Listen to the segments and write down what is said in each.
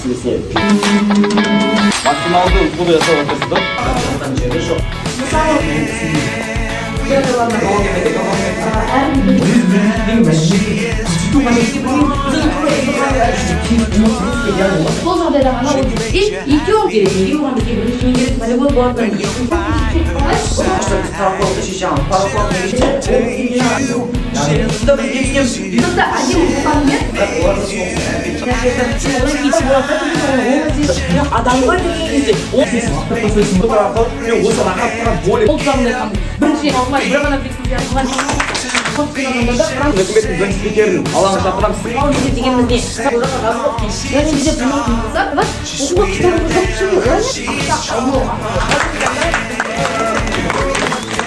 мәселесіне максималды условия жасауға тырыстық. Сол жағдайда ғана ол жерде екеуі Керек, неге оған бізге бірінші керек волейбол болатын? Сонда әдемі болғанымен Адамға деген кезде ол Осы рахаттыға более ол жағын айтқанда біріншіден алмай бір ғана үкіметтің бірінші спикерін алаңға шақырамыз. Дегеніміз не? Яғни бізде болса, вот оқуға құштарлығы жоқ, ақша алмау.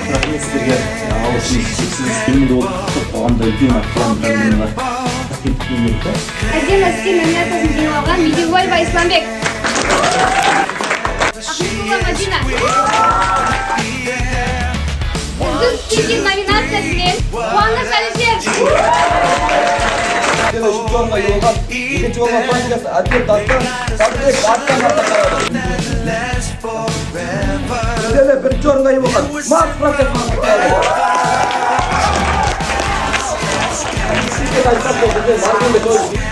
Рахмет сіздерге, алғысымыз шексіз. Елімде болып құттық қоғамда үлкен проблемалар. Әдемі әскер номинациясын жеңіп алған Медеубаева Исламбек. Ахметова Мадина. Үздік спикер номинациясымен Қуаныш Әлішер. Үшінші орынға ие болған, екінші орынға франциясы Әділет Дастан, Сәдібек Дастан марапатталады. Жүлделі бірінші орынға ие болған Марс франциясы марапатталады. Сізге айтсақ, бұл бізде Марғұлан.